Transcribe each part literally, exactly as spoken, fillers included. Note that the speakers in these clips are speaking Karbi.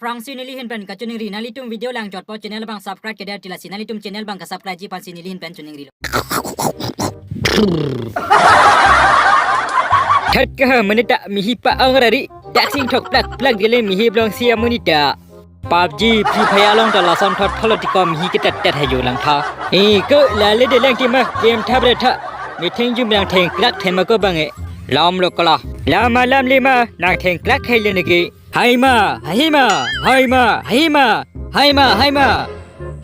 Aphrangsi nelihin pen kachiningri, nanglitum video langjutpo channel abang subscribe kedet ti lasi nanglitum channel abang ka-subscribe ji aphansi nelihin pen chiningrilo. Thet ke ha monit ta mihi pa-ong ra ri, dak sing thok plak plak gele mihi blong si amonit ta. PUBG, Free Fire along ta lason thot tholo tiko mihi ketet tet hayu langtha. Eh, ko lale de lang tima, game tha bre tha. Metheng jum nang thengklak thema ko bang e. Lam lo kala. Lam ma lam le ma, nang thengklak hai le neke. Hai ma, hai ma, hai ma, hai ma, hai ma, hai ma.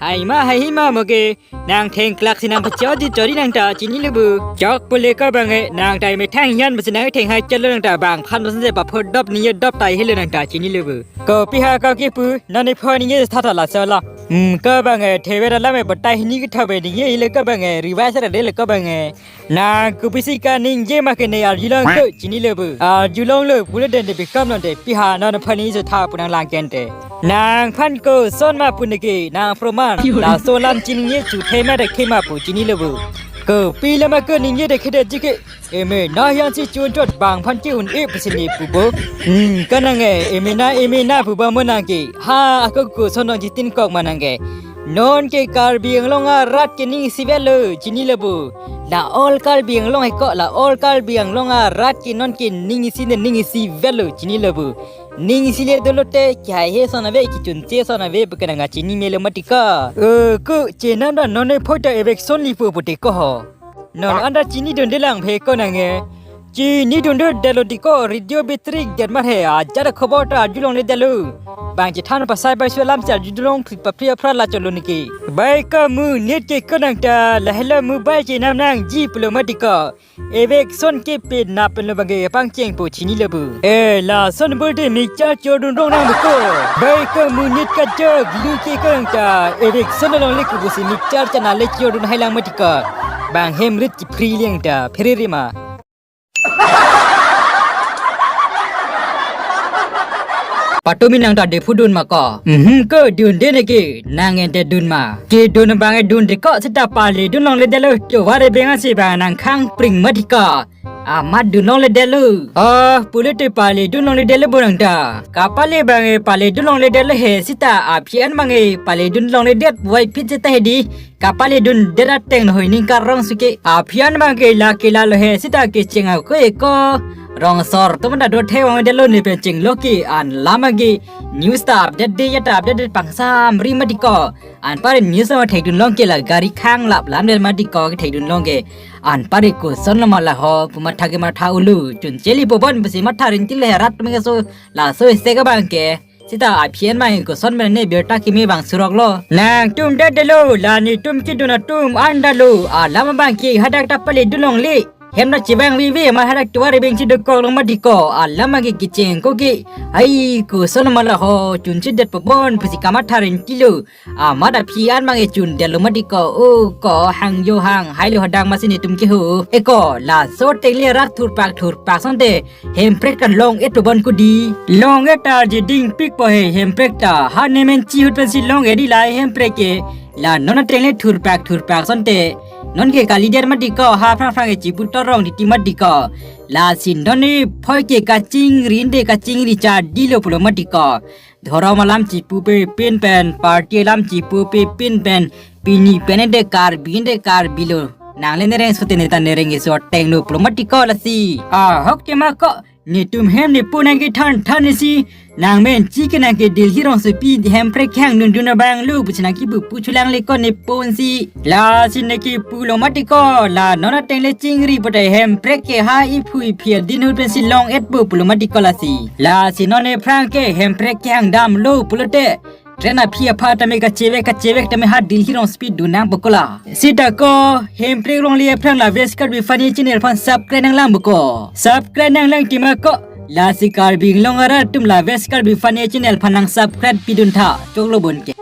Hai ma, hai ma mo ke. Nang thengklak si nang pachodi chodi nang ta chinilo bu. Chok pule ko bang e, nang ta methang hian besi nang theng hai chalo nang ta bang phan besi je papho dop ni dop tai hilo nang ta chinilo bu. Kopi ha ko kipu, non ne pho ni ye tha tha laso lo. Hmm, ko bang e, theve da lam e batai hini ki thabe ni ye hilo ko bang e, revise ra de lo ko bang e. Nang kopisi kaningje ma ke ne arjulong ko chinilo bu. Arjulong lo pule den de bikam non de pi ha non pho ni je tha pu nang lang kente. Nang phan koson ma pu neke, nang proman. Laso lam chiningje chu thema de thema pu chinilo bu. Kopi lama ko ningje de khede jike. Eme na hian si chun chot bang phan ke un e pisi ne pu bo. Hmm, kanang e, eme na, eme na pu ba mo nang ke. Ha, ako koson nang jitin kok ma nang ke. Non ke Karbi Anglong arat ke ning isi velo chinilo bu. La all Karbi Anglong he ko, la all Karbi Anglong arat ke non ke ning isi ne ning isi velo chinilo bu. Ning isi le dolo te kya he son ave kichun che son ave pu ke nang chini melo mati ko. Eh, ko chenam da non ne phoi ta eviction lipo pu te ko ho. Non anda chinidunde lang phe ko nang e. Chinidunde detlo tiko radio battery det mar he, ajat khobor ta arjulongle detlo. Bang chethan pasai bai su alam si arjulong phri papri aphra la cholo neke. Bai ko monit ke ko nang ta lahelo mobile chenam nangji pulo mati ko. Eviction ke pe na penlo bang ke pangcheng po chinilo bu. Eh, lason bul de mixture chodun rong nang bu ko. Bai ko monit kachok lu ke ko nang ta. Eviction along le kubusi mixture chana le chodun hai lang mati ko. Bang hem rit chi free liang ta pherere ma. Patumi nang ta dephu dun ma ko. Mhm, ko dunde neke, nang ente dun ma. Kedun bang e dunde ko seta pale dunlongle detlo. Choware beng asi bang nang khang pring mati ko. Amat dunlongle detlo. Oh, pule te pale dunlongle detlo bo nang ta. Kapale bang e pale dunlongle detlo he seta aphi an bang e pale dunlongle det wai phit seta hedi. Kapale dundet ateng no hoi ning karong suke. Aphi an bang ke la ke la lo he seta kecheng ako eko. Rong sor to manda do thewang detlo ne pen chenglo ke an lam agi. News ta update de ya ta update de pangsam ri mati ko. Anpar news ma thekdun long ke la gari khang lap lam det mati ko ke thekdun long ke. Anpar koson lo ma la ho pu matha ke matha ulu. Chun cheli po bon besi matha rinti le rat me so laso ese ka bang ke. Seta aphi an bang koson mene birta kimi bang surok lo. Nangtum det detlo, la netum kedun atum an detlo. Alam bang ke hadak ta pale dunlongle. Hem na chibang vivi ma hadak tuare beng si dokok lo mati ko. Alam bang ke kicheng ko ke. Ai koson ma la ho chun si det po bon pusi kamatha rinti lo. Amat aphi an bang e chun detlo mati ko. O ko hang yo hang hai lo hadak masi netum ke ho. Eko laso tengle rat thurpak thurpak sonte. Hemprek ta long et po bon kudi. Long et ta je ding pik po he hemprek ta. Ha nemen chihut pensi long et di lai hemprek ke. La non ateng le thurpak thurpak sonte. Non ke kali der mati ko ha phrang phrang ke chipu torong titi mati ko. Lasi non ne phoi ke kachingri de kachingri cha dilo pulo mati ko. Dhorom alam chipupe pin pen, party alam chipupe pin pen, pini pen de Karbi de Karbi lo. Nang le nereng sote ne ta nereng iso teng lo pulo mati ko lasi. Ahok tema ko, netum hem ne pu nang kethan than isi, nang men chi ke nang ke Delhi rongsopi hemprek kehang dundun abang lo, pusi nang kipu pu chulang le ko ne ponsi. Lasi ne kipu lo mati ko, la non ateng le chingri pote hemprek ke ha iphu iphi adin hut pensi long et po pulo mati ko lasi. Lasi non ephrang ke hemprek kehang damlo pulote. Train aphi apha tame kachevek kachevek tame ha Delhi rongsopi dun nang po ko la. Seta ko hemprek longle aphrang la West Karbi Funny channel aphan subscribe nang lang po ko. Subscribe nang lang tema ko. Lasi Karbi Anglong arat atum la West Karbi Funny channel aphan nang subscribe pidun tha. Choklo bon ke.